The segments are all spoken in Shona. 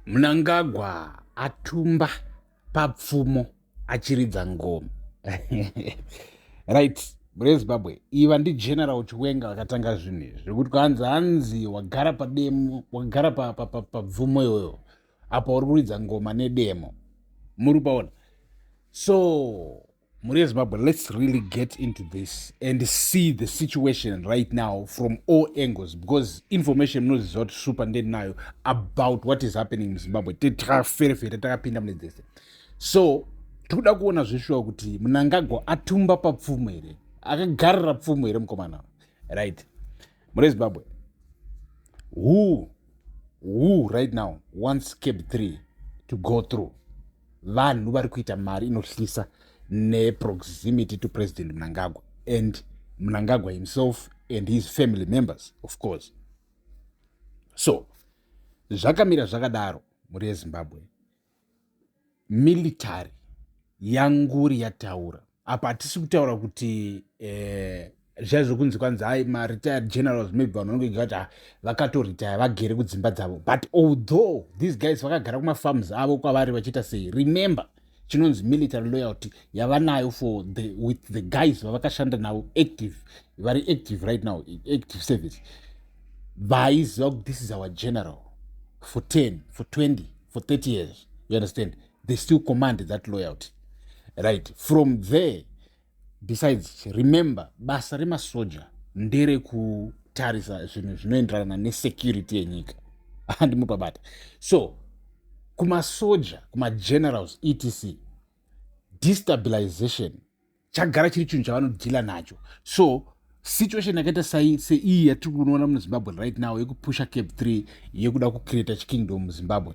Mnangagwa atumba papfumo achiridza ngoma. Right, mureZimbabwe, iva ndiGeneral Chiwenga vakatanga zvinhu izvi zvekuti kwanzi hanzi wagara pademo, wagara pabvumo iyoyo, apa uri kuridza ngoma nedemo. Muri paona? So mhuri yeZimbabwe, let's really get into this and see the situation right now from all angles, because information munoziva kuti super ndendinayo about what is happening muZimbabwe. Takaferefeta, takapinda mune dzese. So tikuda kuona zveshuwa kuti Mnangagwa atumba papfumo here, akagarira pfumo here mukomana. Right, mhuri yeZimbabwe, who right now wants CAB 3 to go through? Vanhu vari kuita mari inohlisa neproximity to President Mnangagwa and Mnangagwa himself and his family members, of course. So zvakamira zvakadaro, mhuri yeZimbabwe. Military yanguri yataura apa. Hatisi kutaura kuti zviya zvokunzi kwanzi hai, maretired generals, maybe vanhu vanenge vati vakatoretire, vagere kudzimba dzavo. But although these guys vakagara kumafarms avo kwavari vachiita sei, remember chinonzi military loyalty yavanayo with the guys vavakashanda navo active, vari active right now, active service, vaiziva kuti this is our general for 10, for 20, for 30 years. You understand? They still command that loyalty. Right, from there, besides, remember basa remasoja nderekutarisa zvinhu zvinoenderana nesecurity yenyika. Handimupabata. So kumasoja, kumagenerals, etc., destabilization chagara chiri chinhu chavanodhila nacho. So situation yakaita seiyi yatiri kunoona muZimbabwe right now, yekupusha CAB 3, yekuda kucreata chikingdom muZimbabwe,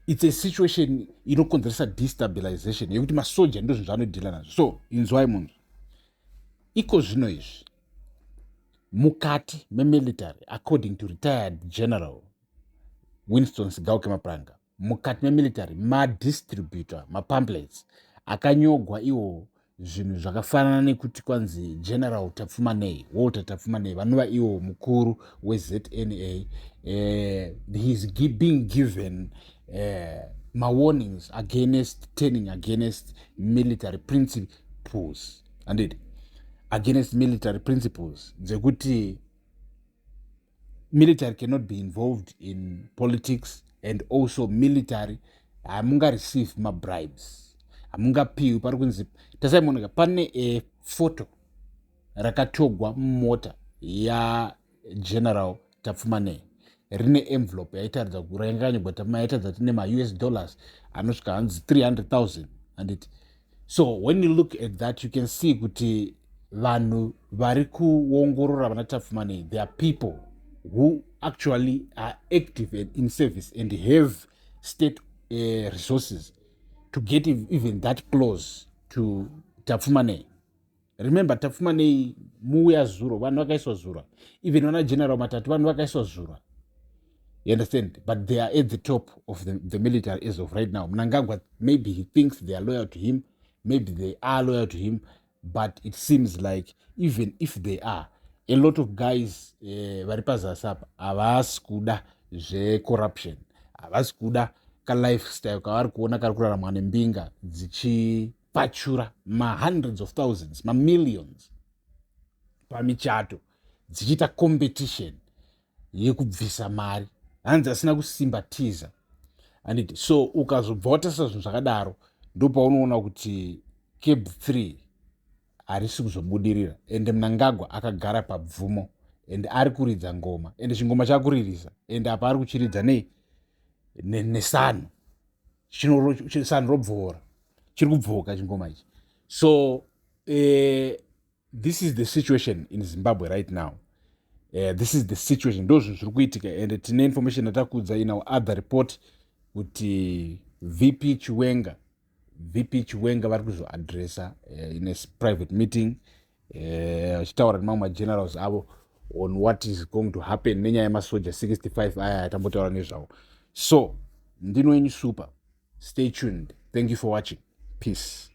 it's a situation inokonzeresa destabilization yekuti masoja ndo zvinhu zvaanodhila nazvo. So inzwai munhu, iko zvino izvi mukati memilitary, according to retired General Winston Sigauke Mapuranga, mukati memilitary madistributor mapamphlets akanyogwa iwo zvinhu zvakafanana nekuti kwanzi General Tapfumanei, Walter Tapfumanei, vanova iwo mukuru weZNA, he's being given mawarnings against turning against military principles, anditi, against military principles dzekuti military cannot be involved in politics, and also military hamungareceive mabribes, hamungapiwi. Pari kunzi tasaimoneka pane efoto rakatogwa mumota yaGeneral Tapfumanei rine envelope yaitaridza, rainganyorwa yaitaridza kuti nemaUS dollars anosvika hanzi 300 000, handiti? So when you look at that, you can see kuti vanhu vari kuongorora vana Tapfumanei, there are people who actually are active and in service and have state resources to get even that close to Tapfumanei. Remember, Tapfumanei muuya zuro, vanhu vakaiswa zura. Even vana General Matatu, vanhu vakaiswa zura. You understand? But they are at the top of the military as of right now. Mnangagwa, maybe he thinks they are loyal to him, maybe they are loyal to him, but it seems like even if they are, a lot of guys vari pazasi apa havasi kuda zvecorruption, havasi kuda kalifestyle kavari kuona kari kuraramwa nembinga dzichipachura mahundreds of thousands, mamillions pamichato, dzichiita competition yekubvisa mari, hanzi asina kusimba tiza, anditi? So ukazobva watarisa zvinhu zvakadaro, ndopaunoona kuti CAB 3 harisi kuzobudirira. Ende Mnangagwa akagara pabvumo ende ari kuridza ngoma, ende chingoma chakuririsa, ende apa ari kuchiridza nei? Nesanhu, sanhu robvora, chiri kubvoka chingoma ichi. So this is the situation in Zimbabwe right now. This is the situation, ndo zvinhu zviri kuitika. And tine information yatakudza in our other report kuti VP Chiwenga, VP Chiwenga vari kuzoadressa in a private meeting vachitaura nemamwe magenerals avo on what is going to happen nenyaya yemasoja 65 aya yatambotaura nezvavo. So ndino yenyu super. Stay tuned. Thank you for watching. Peace.